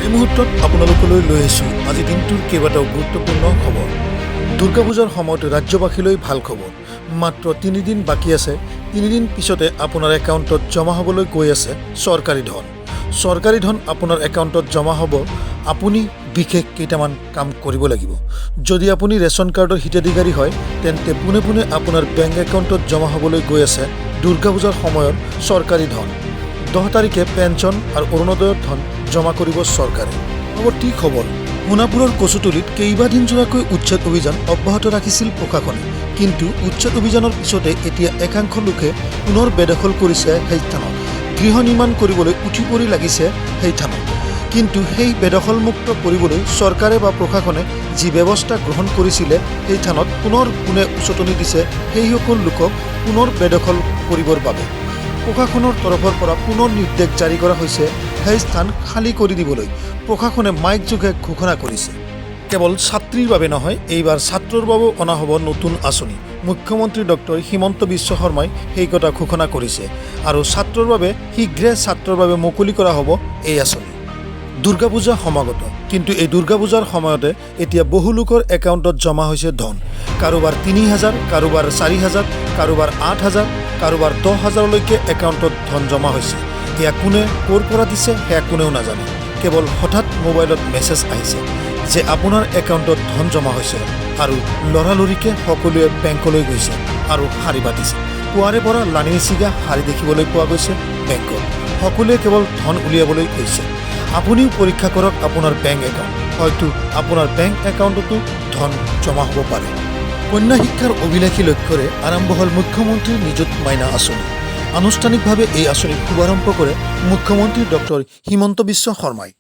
এই মুহূৰ্তত আপোনালোকলৈ লৈ আহিছোঁ আজি দিনটোৰ কেইবাটাও গুৰুত্বপূৰ্ণ খবৰ। দুৰ্গা পূজাৰ সময়ত ৰাজ্যবাসীলৈ ভাল খবৰ। মাত্ৰ 3 দিন বাকী আছে। 3 দিন পিছতে আপোনাৰ একাউণ্টত জমা হ'বলৈ গৈ আছে চৰকাৰী ধন। চৰকাৰী ধন আপোনাৰ একাউণ্টত জমা হ'ব। আপুনি বিশেষ কেইটামান কাম কৰিব লাগিব। যদি আপুনি ৰেচন কাৰ্ডৰ হিতাধিকাৰী হয়, তেন্তে পোনে পোনে আপোনাৰ বেংক একাউণ্টত জমা হ'বলৈ গৈ আছে দুৰ্গা পূজাৰ সময়ত চৰকাৰী ধন। 10 তাৰিখে পেঞ্চন আৰু অৰুণোদয়ৰ ধন জমা কৰিব চৰকাৰে। পৰৱৰ্তী খবৰ, সোণাপুৰৰ কচুতলিত কেইবাদিনজোৰাকৈ উচ্ছেদ অভিযান অব্যাহত ৰাখিছিল প্ৰশাসনে। কিন্তু উচ্ছেদ অভিযানৰ পিছতে এতিয়া একাংশ লোকে পুনৰ বেদখল কৰিছে সেই স্থানত। গৃহ নিৰ্মাণ কৰিবলৈ উঠি পৰি লাগিছে সেই থানত। কিন্তু সেই বেদখলমুক্ত কৰিবলৈ চৰকাৰে বা প্ৰশাসনে যি ব্যৱস্থা গ্ৰহণ কৰিছিলে, সেই থানত পুনৰ কোনে উচতনি দিছে সেইসকল লোকক পুনৰ বেদখল কৰিবৰ বাবে? প্ৰশাসনৰ তৰফৰ পৰা পুনৰ নিৰ্দেশ জাৰি কৰা হৈছে সেই স্থান খালী কৰি দিবলৈ। প্ৰশাসনে মাইক যোগে ঘোষণা কৰিছে। কেৱল ছাত্ৰীৰ বাবে নহয়, এইবাৰ ছাত্ৰৰ বাবেও অনা হ'ব নতুন আঁচনি। মুখ্যমন্ত্ৰী ডক্টৰ হিমন্ত বিশ্ব শৰ্মাই সেই কথা ঘোষণা কৰিছে আৰু ছাত্ৰৰ বাবে শীঘ্ৰে ছাত্ৰৰ বাবে মুকলি কৰা হ'ব এই আঁচনি। দুৰ্গা পূজা সমাগত। কিন্তু এই দুৰ্গা পূজাৰ সময়তে এতিয়া বহু লোকৰ একাউণ্টত জমা হৈছে ধন। কাৰোবাৰ 3000, কাৰোবাৰ 4000, কাৰোবাৰ 8000, কাৰোবাৰ 10,000লৈকে একাউণ্টত ধন জমা হৈছে। এয়া কোনে ক'ৰ পৰা দিছে, সেয়া কোনেও নাজানে। কেৱল হঠাৎ মোবাইলত মেছেজ আহিছে যে আপোনাৰ একাউণ্টত ধন জমা হৈছে আৰু লৰালৰিকৈ সকলোৱে বেংকলৈ গৈছে আৰু শাৰী পাতিছে। পুৱাৰে পৰা লানি নিছিগা শাৰী দেখিবলৈ পোৱা গৈছে বেংকত। সকলোৱে কেৱল ধন উলিয়াবলৈ গৈছে। আপুনিও পৰীক্ষা কৰক আপোনাৰ বেংক একাউণ্ট। হয়তো আপোনাৰ বেংক একাউণ্টতো ধন জমা হ'ব পাৰে। কন্যা শিক্ষাৰ অভিলাষী লক্ষ্যৰে আৰম্ভ হ'ল মুখ্যমন্ত্ৰীৰ নিযুত মাইনা আঁচনি। আনুষ্ঠানিকভাৱে এই আঁচনিৰ শুভাৰম্ভ কৰে মুখ্যমন্ত্ৰী ডক্টৰ হিমন্ত বিশ্ব শৰ্মাই।